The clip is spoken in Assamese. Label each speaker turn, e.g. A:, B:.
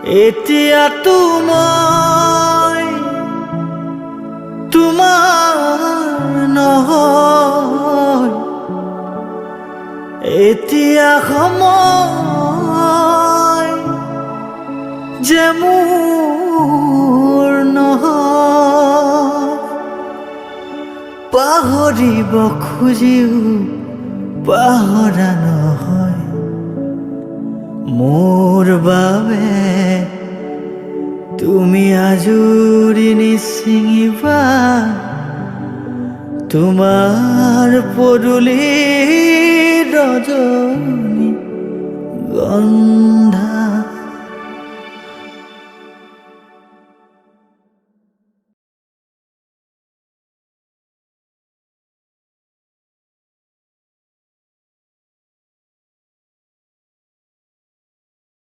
A: এতিয়াতো মই তোমাৰ নহয়। এতিয়া সময় যে মোৰ নহয়। পাহৰিব খুজিও পাহৰা নহয়। মোৰ বাবে তুমি আজুৰি নিচিঙিবা তোমাৰ পদূলি ৰজনী গন্ধা।